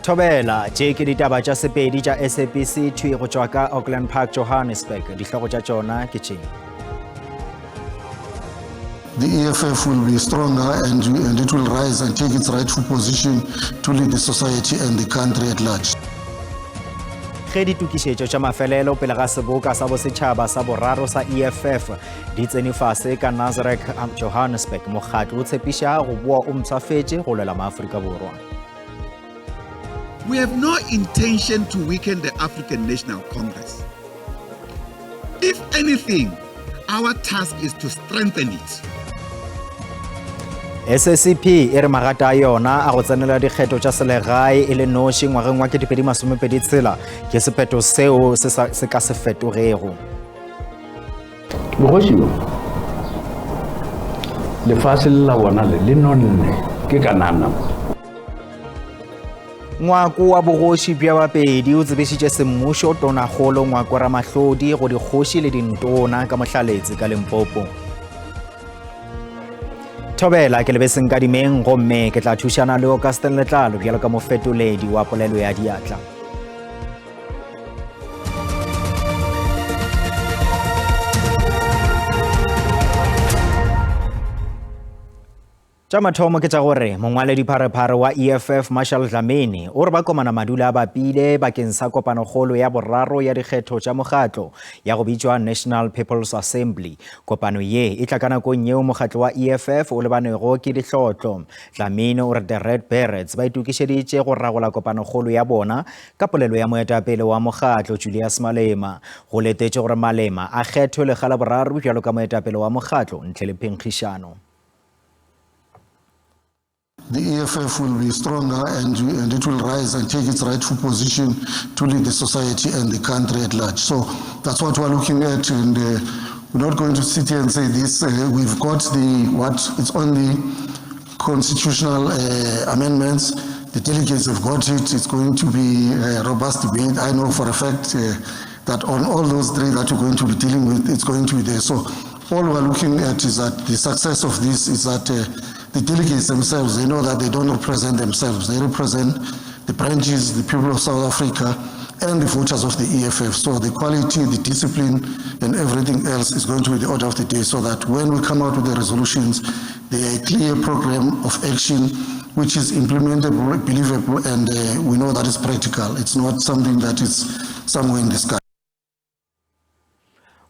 Thobela, tše ke ditaba tša Sepedi tša SABC thwi go tšwa ka Auckland Park, Johannesburg. Dihlogo tša tšona ke tše. The EFF will be stronger and, and it will rise and take its rightful position to lead the society and the country at large. Ge ditokišetšo tša mafelelo pele ga seboka sa bosetšhaba sa boraro sa EFF di tsene fase ka Nasrec, Johannesburg, mokgatlo o tshepiša go boa o mpshafetše go lwela maAfrika Borwa. We have no intention to weaken the African National Congress. If anything, our task is to strengthen it. SACP e re magata a yona a go tsenela dikgetho tša selegae e le noši ngwageng wa 2026 ke sephetho seo se ka se fetogego. Bogoši bo, lefase le la bona le le nonne ke Kanana. Ngwako wa bogoši bja Bapedi o tsebišitše semmušo Tonakgolo Ngwako Ramahlodi go dikgoši le dintona ka Mohlaletse ka Limpopo. Thobela ke lebeseng ka dimeng gomme ke tla thušana le Augustin Letlalo bjalo ka mofetoledi wa polelo ya diatla. Tša mathomo ke tša gore mongwaledipharephare wa EFF Marshall Dlamini o re ba komana madula a bapile bakeng sa kopanokgolo ya boraro ya dikgetho tša mokgatlo ya go bitšwa National People's Assembly. Kopano ye e tla ka nakong yeo mokgatlo wa EFF o lebanego ke dihlotlo. Dlamini o re The Red Berets ba itokišeditše go ragola kopanokgolo ya bona Ka polelo ya moetapele wa mokgatlo Julius Malema, go letetšwe gore Malema a kgethwe lekga la boraro bjalo ka moetapele wa mokgatlo ntle le phenkgišano. The EFF will be stronger and, and it will rise and take its rightful position to lead the society and the country at large. So that's what we're looking at and uh, we're not going to sit here and say this, uh, we've got the, what, it's on the constitutional uh, amendments. The delegates have got it. It's going to be a robust debate. I know for a fact uh, that on all those three that we're going to be dealing with, it's going to be there. So all we're looking at is that the success of this is that uh, the delegates themselves, they know that they don't represent themselves. They represent the branches, the people of South Africa, and the voters of the EFF. So the quality, the discipline, and everything else is going to be the order of the day so that when we come out with the resolutions, they are a clear program of action which is implementable, believable, and uh, we know that it's practical. It's not something that is somewhere in the sky.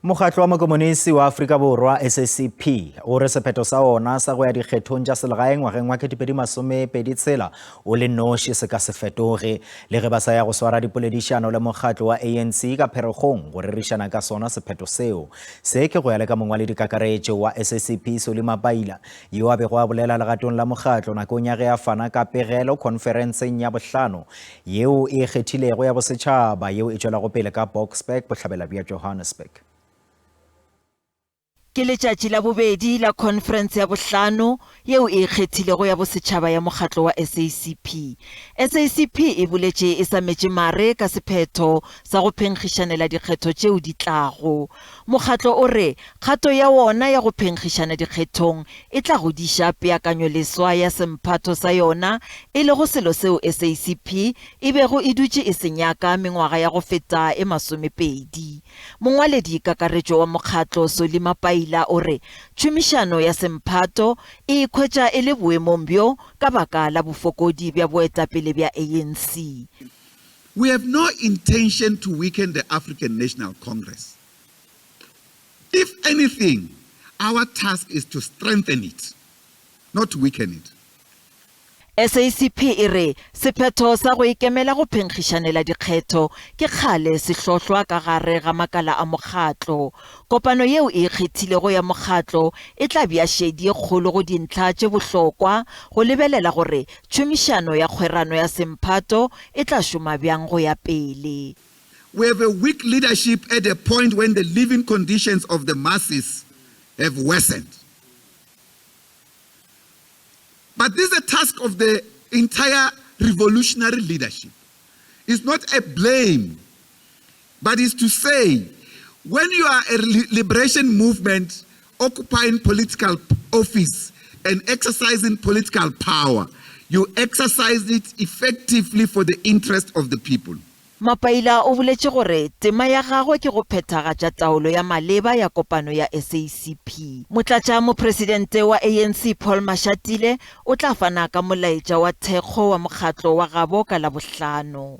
Mokgatlo wa Makomonisi wa Afrika Borwa, SACP, o re sephetho sa ona sa go ya dikgethong tša selegae ngwageng wa 2026 o le noši se ka se fetoge, le ge ba sa ya go swara dipoledišano le mokgatlo wa ANC ka Pherekgong go rerišana ka sona sephetho seo. Se ke go ya le ka mongwaledikakaretšo wa SACP Solly Mapaila, yo a bego a bolela legatong la mokgatlo nakong ya ge a fana ka pegelo khonferenseng ya bohlano yeo e ikgethilego ya bosetšhaba yeo e tšwelago pele ka Boksburg, bohlabela bja Johannesburg. Ke letšatši la bobedi la khonferense ya bohlano yeo e ikgethilego ya bosetšhaba ya mokgatlo wa SACP. SACP e boletše e sa metše mare ka sephetho sa go phenkgišanela dikgetho tšeo di tlago. Mokgatlo o re kgato ya wona ya go phenkgišana dikgethong e tla godiša peakanyoleswa ya semphato sa yona, e lego selo seo SACP e bego e dutše e se nyaka mengwaga ya go feta e masomepedi. Mongwaledi-kakaretšo wa mokgatlo Solly Mapaila o re tšhomišano ya semphato e ikhwetša e le boemong bjo ka baka la bofokodi bja boetapele bja ANC. We have no intention to weaken the African National Congress. If anything, our task is to strengthen it, not to weaken it. SACP e re sephetho sa go ikemela go phenkgišanela dikgetho ke kgale se hlohlwa ka gare ga makala a mokgatlo. Kopano yeo e ikgethilego ya mokgatlo e tla bea šedi ye kgolo go dintlha tše bohlokwa go lebelela gore tšhomišano ya kgwerano ya semphato e tla šoma bjang go ya pele. We have a weak leadership at a point when the living conditions of the masses have worsened. But this is a task of the entire revolutionary leadership. It's not a blame, but it's to say when you are a liberation movement occupying political office and exercising political power, You exercise it effectively for the interest of the people. Mapaila o boletše gore tema ya gagwe ke go phethagatša taolo ya maleba ya kopano ya SACP. Motlatšamopresidente wa ANC Paul Mashatile o tla fana ka molaetša wa thekgo wa mokgatlo wa gabo ka Labohlano.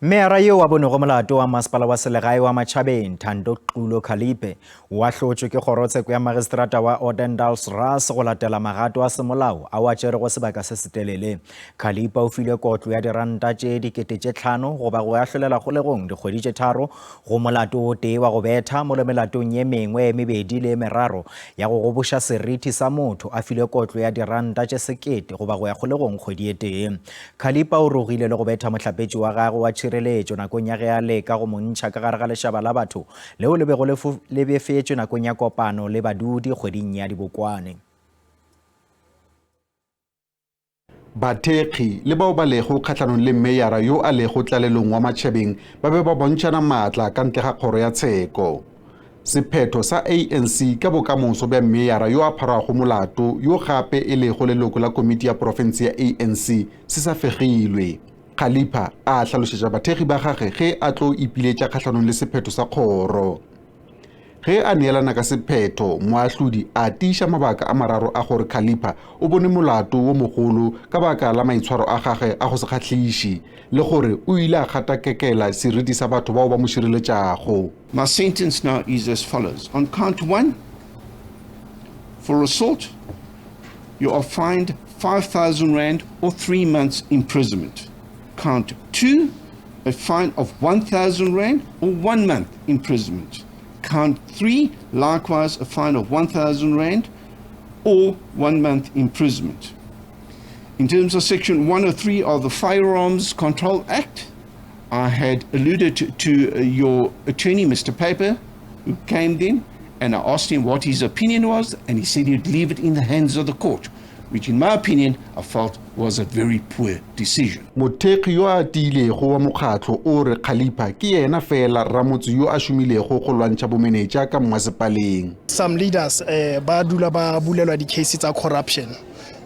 Meyara yo a bonego molato wa masepala wa selegae wa Matšhabeng, Thando Xulo Khalipe, o ahlotšwe ke kgorotsheko ya magistrata wa Odendaalsrus go latela magato a semolao ao a tšerego sebaka se setelele. Khalipa o filwe kotlo ya diranta tše 5000 goba go ahlolela kgolegong dikgwedi tše tharo go molato o tee wa go betha mola melatong ye mengwe e mebedi le e meraro ya go goboša seriti sa motho a filwe kotlo ya diranta tše sekete goba go ya kgolegong kgwedi e tee. Khalipa o rogile le go betha mohlapetši wa gagwe wa tšhireletšo nakong ya ge a leka go mo ntšha ka gare ga lešaba la batho leo le bego le befetšwe nakong ya kopano le badudi kgweding ya Dibokwane. Bathekgi le bao ba lego kgahlanong le meyara yo a lego tlalelong wa matšhabeng ba be ba bontšhana maatla ka ntle ga kgoro ya tsheko. Sephetho sa ANC ka bokamoso bja meyara yo a pharwago molato yo gape e lego leloko la komiti ya profense ya ANC se sa fegilwe. Khalipha a hlalošetša bathekgi ba gage ge a tlo ipiletša kgahlanong le sephetho sa kgoro. Ge a neelana ka sephetho, moahlodi a tiiša mabaka a mararo a gore Khalipha o bone molato wo mogolo ka baka la maitshwaro a gage a go se kgahliše le gore o ile a gatakekela seriti sa batho bao ba mo šireletšago. My sentence now is as follows. On count one, for assault, you are fined 5,000 Rand or 3 months imprisonment. Count two, a fine of 1,000 Rand or 1 month imprisonment. Count 3, likewise a fine of 1,000 Rand or 1 month imprisonment. In terms of Section 103 of the Firearms Control Act, I had alluded to your attorney, Mr. Paper, who came then, and I asked him what his opinion was, and he said he'd leave it in the hands of the court, which in my opinion, I felt was a very poor decision. Mothekgi yo a tiilego wa mokgatlo o re Khalipha ke yena feela ramotse yo a šomilego go lwantšha bomenetša ka mmasepaleng. Some leaders ba dula ba bulelwa di-case tsa corruption.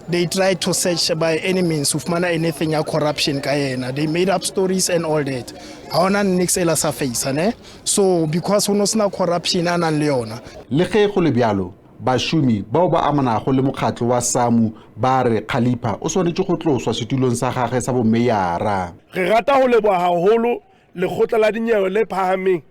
They tried to search by any means ho fumana anything ya corruption ka yena. They made up stories and all that. Ha hona niks e la surface, ne? So because ho no sena corruption a nang le yona. Le ge go le bjalo, bašomi bao ba amanago le mokgatlo wa SAMU ba re Khalipha o swanetše go tloswa setulong sa gagwe sa bomeyara. Re rata ho leboha haholo Lekgotla la Dinyewe le Phahameng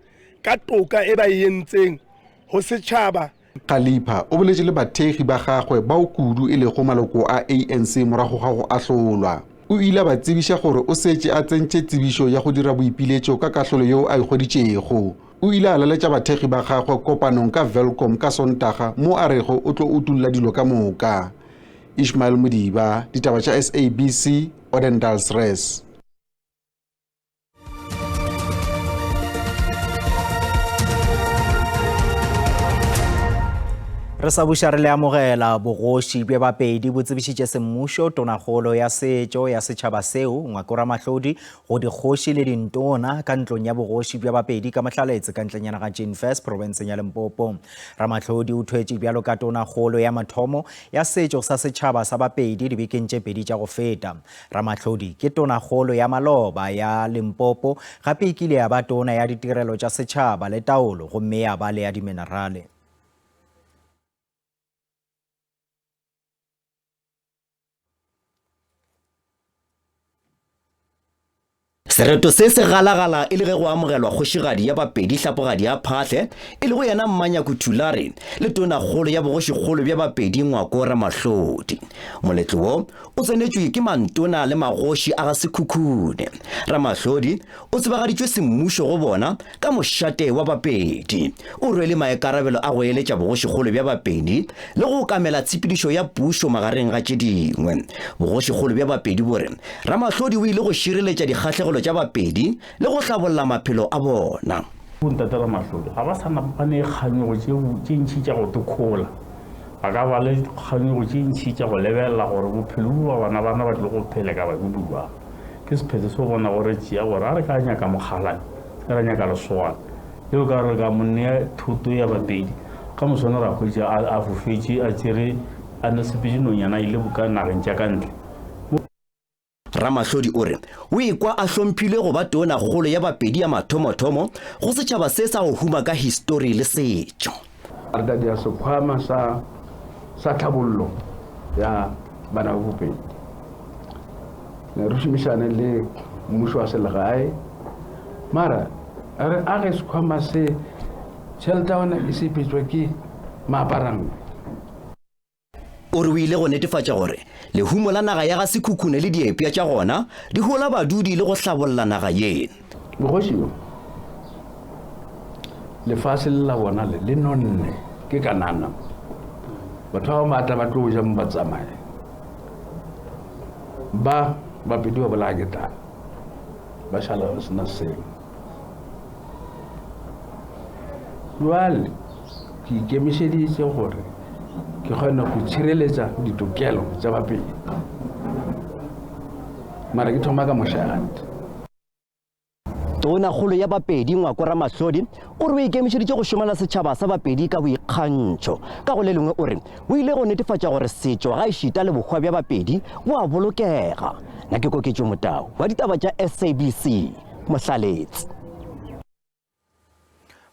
ka toka e ba e entseng ho setjhaba. Khalipha o boletše le bathekgi ba gagwe bao kudu e lego maloko a ANC morago ga go ahlolwa. O ile a ba tsebiša gore o setše a tsentše tsebišo ya go dira boipiletšo ka kahlolo yeo a e hweditšego. O ile a laletša bathekgi ba gagwe kopanong ka Welkom ka Sontaga mo a rego o tlo utolla dilo ka moka. Ishmael Modiba, Ditaba tša SABC, Odendaalsrus. Re sa buša re le amogela bogoši bja Bapedi bo tsebišitše semmušo tonakgolo ya setšo ya setšhaba seo Ngwako Ramahlodi go dikgoši le dintona ka ntlong ya bogoši bja Bapedi ka Mohlaletse ka ntlenyana ga Jean Fess profenseng ya Limpopo. Ramahlodi o thwetše bjalo ka tonakgolo ya mathomo ya setšo sa setšhaba sa Bapedi dibekeng tše pedi tša go feta. Ramahlodi ke tonakgolo ya maloba ya Limpopo, gape e kile ya ba tona ya ditirelo tša setšhaba le taolo gomme ya ba le ya diminerale. Sereto se se galagala e le ge go amogelwa kgošigadi ya Bapedi Hlapogadi ya Phahle, e lego yena Mmanyaku Thulare le tonakgolo ya bogošikgolo bja Bapedi Ngwako Ramahlodi. Moletlo wo o tsenetšwe ke mantona le magoši a ga Sekhukhune. Ramahlodi o tsebagaditšwe semmušo go bona ka mošate wa Bapedi. O rwele maikarabelo a go eletša bogošikgolo bja Bapedi le go okamela tshepedišo ya pušo magareng ga tše dingwe. Bogošikgolo bja Bapedi bo re Ramahlodi o ile go šireletša dikgahlegelo tša Bapedi le go hlabolla maphelo a bona. Bontate Ramahlodi ga ba sa na ba ne kganyogo tše tše ntši tša go tekhola. Ba ka ba le kganyogo tše ntši tša go lebelela gore bophelo bo ba bana bana ba tlile go phela ka ba bo bjang. Ke sephetho se o bona gore tšea gore a re ka nyaka mokgalane, se ra nyaka lesogana leo ka re ka mo nea thoto ya Bapedi, ka moswane ra hwetša a, a fofetše a tšere A ne sepetše nonyana a ile boka nageng tša ka ntle. Ramahlodi o re o ikwa a hlomphilwe go ba Tonakgolo ya Bapedi ya mathomothomo go setšhaba se sa go huma ka histori le setšo. Re tla dira sekhwama sa sa tlhabollo ya bana ba Bopedi. Re šomišane le mmušo wa selegae, mara re age sekhwama se tšhelete ya gona e sepetšwa ke maaparangwe. O re o ile go netefatša gore lehumo la naga ya ga Sekhukhune le diepša tša gona di hola badudi le go hlabolla naga ye. Bogoši bjo, lefase le la bona le, le nonne, ke Kanana. Batho ba bangwe ba tla ba tlo ja mo ba tsamaye. Ba Bapedi ba bolaya ke tlala, ba šala ba sena selo. Jwale ke ikemišeditše gore ke kgone go tshireletša ditokelo tša Bapedi. Mara ke thoma ka mošate. Tonakgolo ya Bapedi Ngwako Ramahlodi o re o ikemišeditše go šomela setšhaba sa Bapedi ka boikgantšho. Ka go le lengwe o re o ile go netefatša gore setšo gaešita le bohwa bja Bapedi bo a bolokega. Na ke Koketšo Motau wa ditaba tša SABC, Mohlaletse.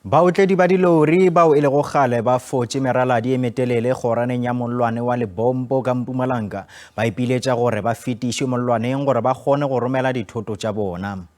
Baotledi ba dilori bao e lego kgale ba fotše meraladi e metelele kgoraneng ya mollwane wa Lebombo ka Mpumalanga ba ipiletša gore ba fetišwe mollwaneng gore ba kgone go romela dithoto tša bona.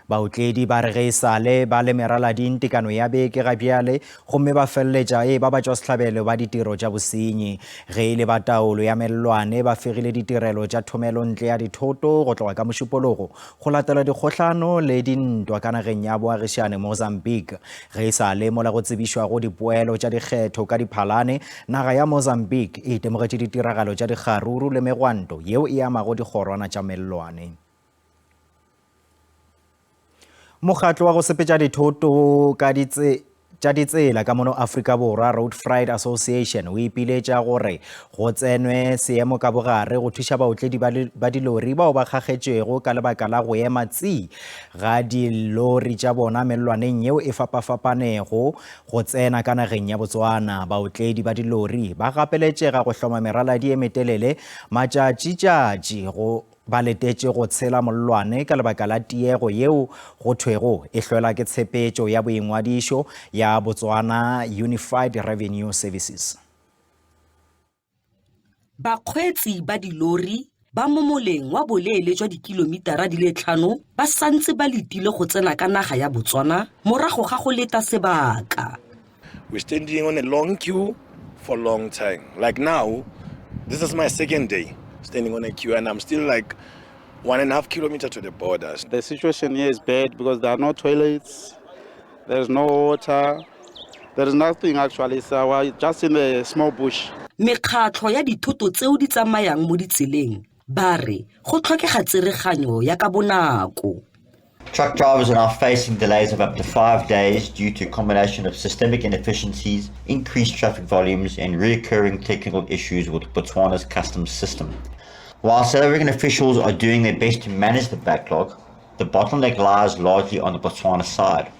Baotledi ba re ge e sale ba le meralading tekano ya beke ga bjale gomme ba feleletša e ba batšwasehlabelo ba ditiro tša bosenyi. Ge e le ba taolo ya mellwane ba fegile ditirelo tša thomelontle ya dithoto go tloga ka Mošupologo Go latela dikgohlano le dintwa ka nageng ya boagišane Mozambique, ge e sa le mola go tsebišwago dipoelo tša dikgetho ka Diphalane, naga ya Mozambique e itemogetše ditiragalo tša dikgaruru le megwanto yeo e amago dikgorwana tša mellwane. Mokgatlo wa go sepetša dithoto ka ditse tša ditsela ka mono Afrika Borwa, Road Freight Association, o ipiletša gore go tsenwe seemo ka bogare go thuša baotledi ba dilori bao ba kgakgetšwego ka lebaka la go ema tsi ga dilori tša bona mellwaneng yeo e fapafapanego go tsena ka nageng ya Botswana. Baotledi ba dilori ba gapeletšega go hloma meraladi e metelele matšatšitšatši go Ba letetše go tshela mollwane ka lebaka la tiego yeo go thwego e hlwela ke tshepetšo ya boingwadišo ya Botswana Unified Revenue Services. Bakgweetsi ba dilori ba mo moleng wa boleele jwa dikilomitara di le tlhano ba santse ba letile go tsena ka naga ya Botswana morago ga go leta sebaka. We're standing on a long queue for a long time. Like now, this is my second day standing on a queue and I'm still like 1.5 kilometer to the borders. The situation here is bad because there are no toilets, there's no water, there is nothing actually. So we're just in a small bush. Mekgatlho ya dithoto tseo di tsamayang mo ditseleng ba re go tlhokega tsereganyo ya ka bonako. Truck drivers are now facing delays of up to 5 days due to a combination of systemic inefficiencies, increased traffic volumes, and reoccurring technical issues with Botswana's customs system. While South African officials are doing their best to manage the backlog, the bottleneck lies largely on the Botswana side.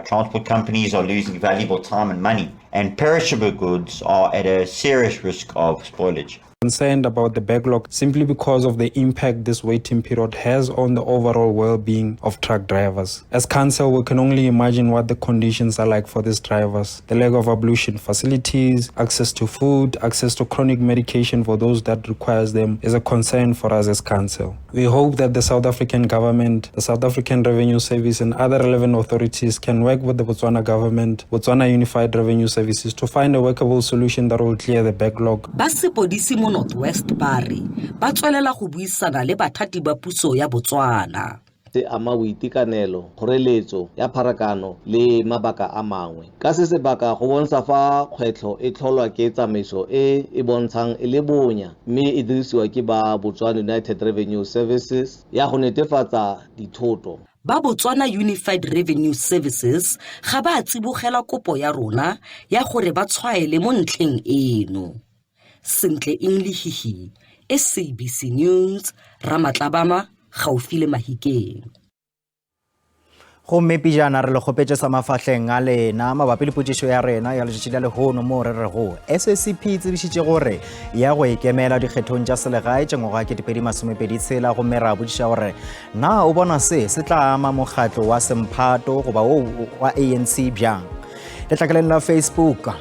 Transport companies are losing valuable time and money, and perishable goods are at a serious risk of spoilage. Concerned about the backlog simply because of the impact this waiting period has on the overall well-being of truck drivers. As council, we can only imagine what the conditions are like for these drivers. The lack of ablution facilities, access to food, access to chronic medication for those that requires them is a concern for us as council. We hope that the South African government, the South African Revenue Service and other relevant authorities can work with the Botswana government, Botswana Unified Revenue Services to find a workable solution that will clear the backlog. Ba sepodisi mo North West ba re ba tswelela go buisana le bathati ba puso ya Botswana. Se ama boitekanelo, kgoreletso ya pharakano le mabaka a mangwe. Ka se sebaka go bontsha fa kgwetlho e tlholwa ke tsamaiso e e bontshang e le bonya mme e dirisiwa ke ba Botswana United Revenue Services ya go netefatsa dithoto. Ba Botswana Unified Revenue Services ga ba a tsibogela kopo ya rona ya gore ba tshwaele mo ntlheng eno. Sentle Inglihihi, SABC News, Ramatlabama, gaufi le Mahikeng. Gomme pejana re le kgopetše sa mafahleng a lena mabapi le potšišo ya rena ya letšatši la lehono moo re rego SACP e tsebišitše gore ya go ikemela dikgethong tša selegae tša ngwaga 2026 gomme ra botšiša gore na o bona se se tla ama mokgatlo wa semphato goba wo wa ANC bjang. Letlakaleng la Facebook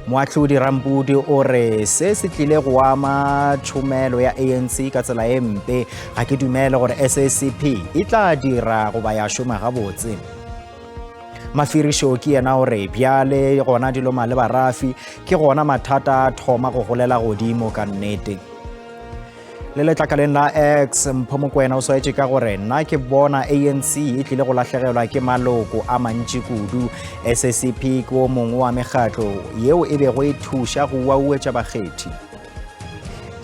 Moahlodi Rampudi o re se se tlile go ama tšhomelo ya ANC ka tsela e mpe. Ga ke dumele gore SACP e tla dira goba ya šoma gabotse. Mafirišo ke yena o re bjale gona dilo le barafi ke gona mathata a thoma go golela godimo ka nnete. Le letlakaleng la X, Mpho Mokwena o swaetše ka gore nna ke bona ANC e tlile go lahlegelwa ke maloko a mantši kudu. SACP ke o mongwe wa mekgatlo yeo e bego e thuša go uauetša bakgethi.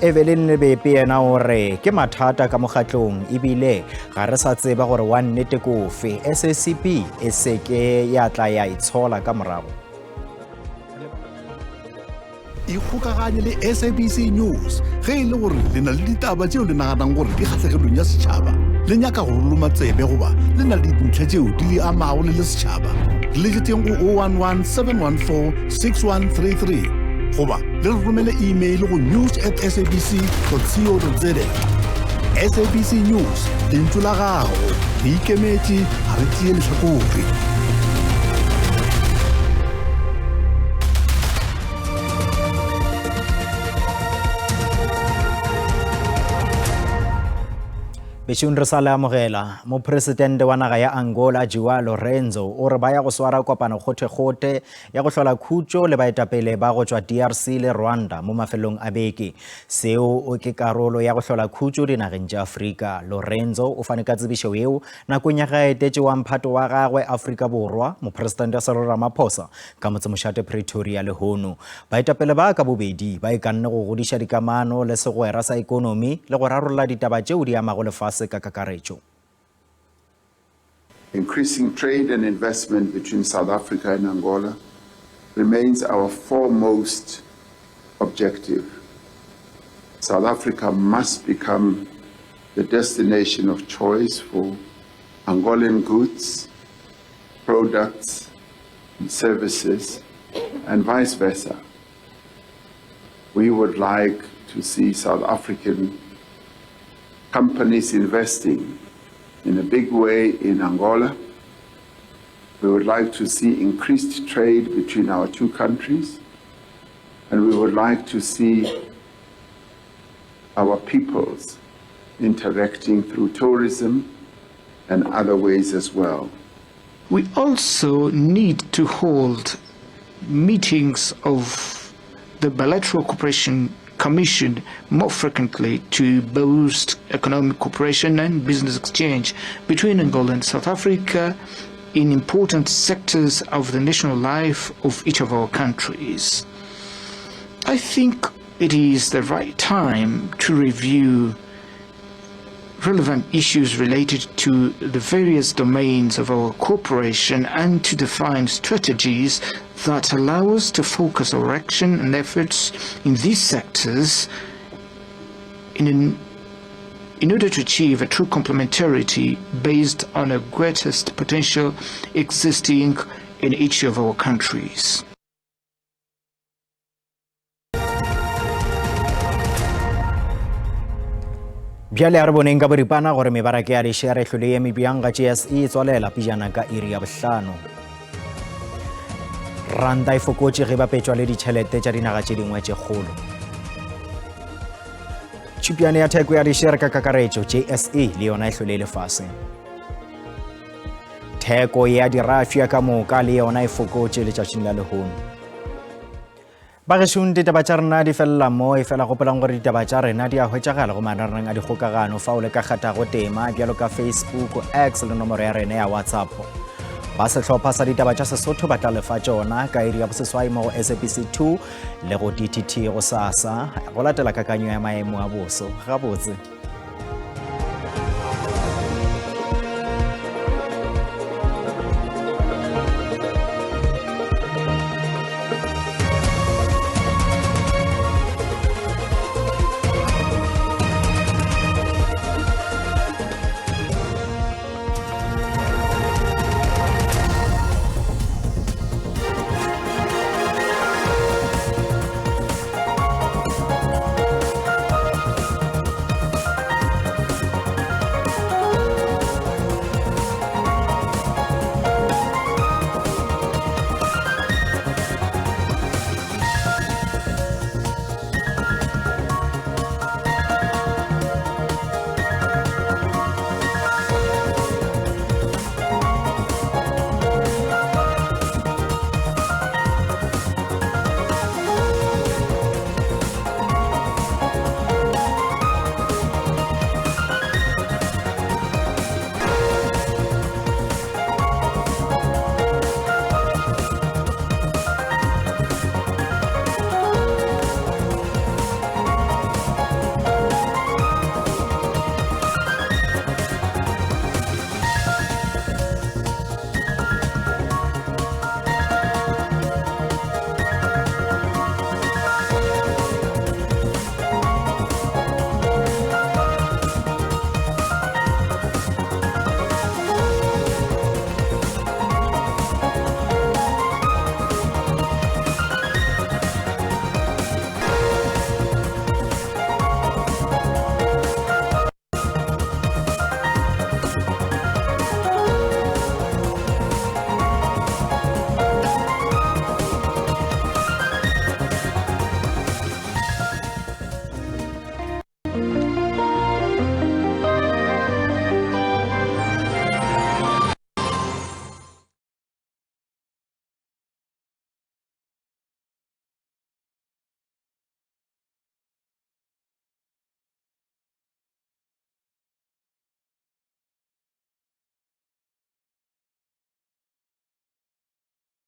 Evelyn Lebepe yena o re ke mathata ka mokgatlong ebile ga re sa tseba gore wa nnete ke ofe. SACP e seke ya tla ya itshola ka morago. Ikgokaganye le SABC News ge e le gore le na le ditaba tšeo le naganang gore di kgahlegelong ya setšhaba, le nyaka go loma tsebe goba le na le dintlha tšeo di le amago le le setšhaba. Re letšetšeng go 011 714 6133 goba le re romele email go news at sabc co za. SABC News, lentšu la gago. Re ikemetše, ga re tšee lehlakore. Bešong re sa le amogela, mopresidente wa naga ya Angola Joao Lourenço o re ba ya go swara kopano kgothekgothe ya go hlola khutšo le baetapele ba go tšwa DRC le Rwanda mo mafelong a beke. Seo ke karolo ya go hlola khutšo dinageng tša Afrika. Lourenço o fane ka tsebišo yeo nakong ya ge a etetše wa mphato wa gagwe Afrika Borwa, Mopresidente Cyril Ramaphosa, ka motsemošate Pretoria lehono. Baetapele ba ka bobedi ba ikanne go godiša dikamano le segwera sa ekonomi le go rarolla ditaba tšeo di amago lefase ka kakaretšo. Increasing trade and investment between South Africa and Angola remains our foremost objective. South Africa must become the destination of choice for Angolan goods, products, and services, and vice versa. We would like to see South African companies investing in a big way in Angola. We would like to see increased trade between our two countries, and we would like to see our peoples interacting through tourism and other ways as well. We also need to hold meetings of the Bilateral Cooperation Commission more frequently to boost economic cooperation and business exchange between Angola and South Africa in important sectors of the national life of each of our countries. I think it is the right time to review relevant issues related to the various domains of our cooperation and to define strategies that allow us to focus our action and efforts in these sectors in, an, in order to achieve a true complementarity based on a greatest potential existing in each of our countries. Bjale a re boneng ka boripana gore mebaraka ya dišere e hlole e eme bjang ga JSE e tswalela pejana ka iri ya bohlano. Ranta e fokotše ge bapetšwa le ditšhelete tša dinaga tše dingwe tše kgolo. Tšhupjane ya theko ya dišere ka kakaretšo JSE le yona e hlole e le fase. Theko ya dirafia ka moka le yona e fokotše letšatšing la lehono. Bagešong, ditaba tša rena di felela mo, efela gopolang gore ditaba tša rena di a hwetšagala go marangrang a dikgokagano fao le ka kgathago tema bjalo ka Facebook, X le nomoro ya rena ya WhatsApp. Ba sehlopha sa ditaba tša Sesotho ba tla lefa tšona ka iri ya boseswai mo go SABC 2 le go DTT gosasa go latela kakanyo ya maemo a boso. Gabotse.